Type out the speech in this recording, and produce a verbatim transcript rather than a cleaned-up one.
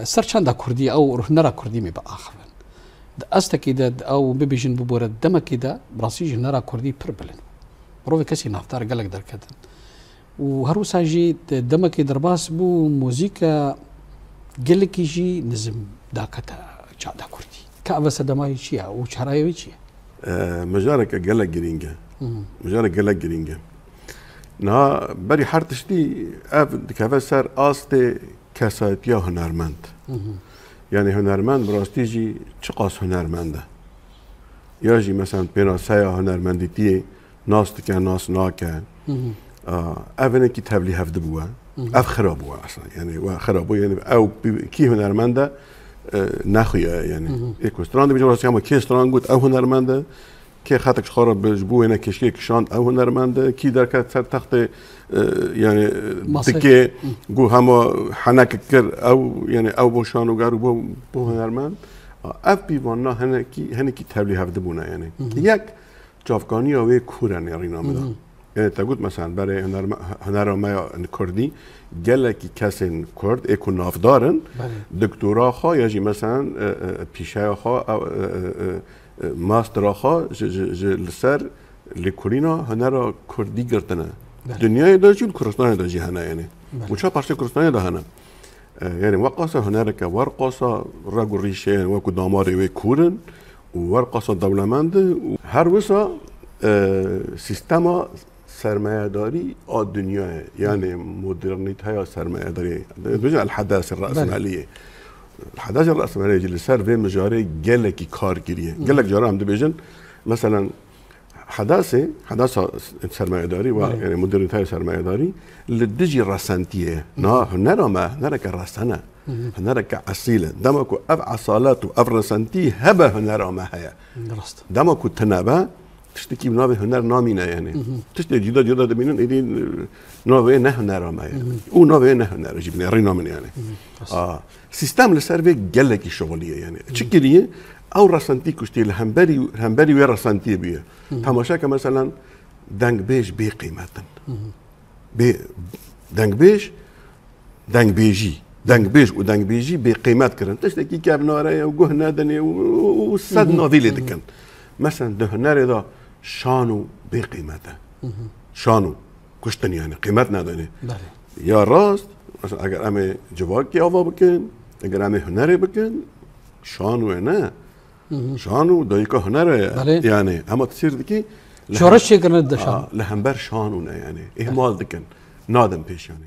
Ser çanda kurdî ew hunera kurdî me biaxivin. Di astekî de ew bibêjin bibore demekî de bi rastî jî hunera kurdî pir bilind bû. Mirovê kesî navdar gelek derketin. Û her wisa jî di demekî derbas bû, muzîka gelekî jî nizim dakete çanda kurdî. Ka ev sedema wî çi ye û çarayê wî çi ye? E, mijareke gelek girîng e. Hı hı. Mijarek gelek girîng e. Niha berî her tiştî ev dikeve ser astê kesayetiya hunermend. Hı hı. Yani hunermend bi rastî jî çiqas hunermend e. Ya jî mesela pênaseya hunermendîtiyê nas dike, nas nake. Hı hı. A, ev hinekî tevlî hevdi bûye. Hı hı. Ev xira bûye aslında. Yani we xira bû, yani ew bi-, kî hunermend e, e, nexuye yani. Hı hı. Ê ku stran dibêjin rastî ama kê stran got ew hunermend e. Kê xetek ji xwe re bi, ji bo wêne keşkê kişand ew hunermend e. Kî derket ser textê, e, yani, e, Masê. Dikê, Hı. Got hema henek kir ew, yani ew bo şanoger û bo, bo hunermend. A, ev pîvanina hinekî, hinekî tevlî hevdi bûne yani. Hı hı. Yek, çavkaniya wê kûr e nêrîna min de. Hı hı. Yani te got mesela berê hunerme-, hunera me ya kurdî, gelekî kesên kurd ê ku navdar in, Belê. Doktora xwe ya jî mesela, e, e, pîşeya xwe, e, e, e, e, e, mastera xwe ji, ji, ji li ser lêkolîna hunera kurdî girtine. Belê. Dinyayê de jî û li Kurdistanê de jî hene yani. Belê. Û çar parçeyê Kurdistanê de hene. E, yani weqasa hunereke werqasa reg û rîşeyên wekû damarê wê kûr in û werqasa dewlemend in û her wisa, e, sîstema sermayedarî a dinyayê, yani modernîteya sermayedarî, dibêjin el-hedasê Belê. Resmaliyê. El-hedasê resmaliyê jî li ser vê mijarê gelekî kar kiriye. Hı. Gelek cara em dibêjin, mesela hedasê, hedasa sermayedarî ve Belê. Yani modernîteya sermayedarî li dijî resentiyê ye. Hı. Niha hunera me, hunereke resen e. Hı hı. Hunereke esîl e. Dema ku ev esalet û ev resentî hebe hunera me heye. Rast. Dema ku tune be, tiştekî bi navê huner namîne yani. Hı hı. Tiştê cuda cuda dibînin, êdî, e, navê ne hunera me yani. Hı hı. Û navê ne huner jî bi nêrîna min yani. Hı hı. Rast. A, sîstem li ser vê gelekî şixulî ye yani. Hı hı. Çi kiriye? Ew resentî kuştiye li hemberî, hemberî wê resentiyê bûye. Hı hı. Temaşe ke mesela dengbêj bê qîmet in. Hı hı. Bê, dengbêj, dengbêjî. Dengbêj û dengbêjî bê qîmet kirin. Tiştekî kevnare ye û guh nedinê û, û, û sed Hı hı. navî lê Hı hı. dikin. Mesela di hunerê de şano bê qîmet e. Hı hı. Şano, kuştin yani, qîmet nedinê. Belê. Ya rast, mesela eger em ê civakî ava bikin, eger em ê hunerê bikin, şano ye ne. Hı hı. Şano dayika hunerê ye. Belê. Yani, hema tu sêr dikî, li Şoreş hem-, çêkirine dide şano. A, li hember şano ne yani. Îhmal dikin. Nadin pêş yani.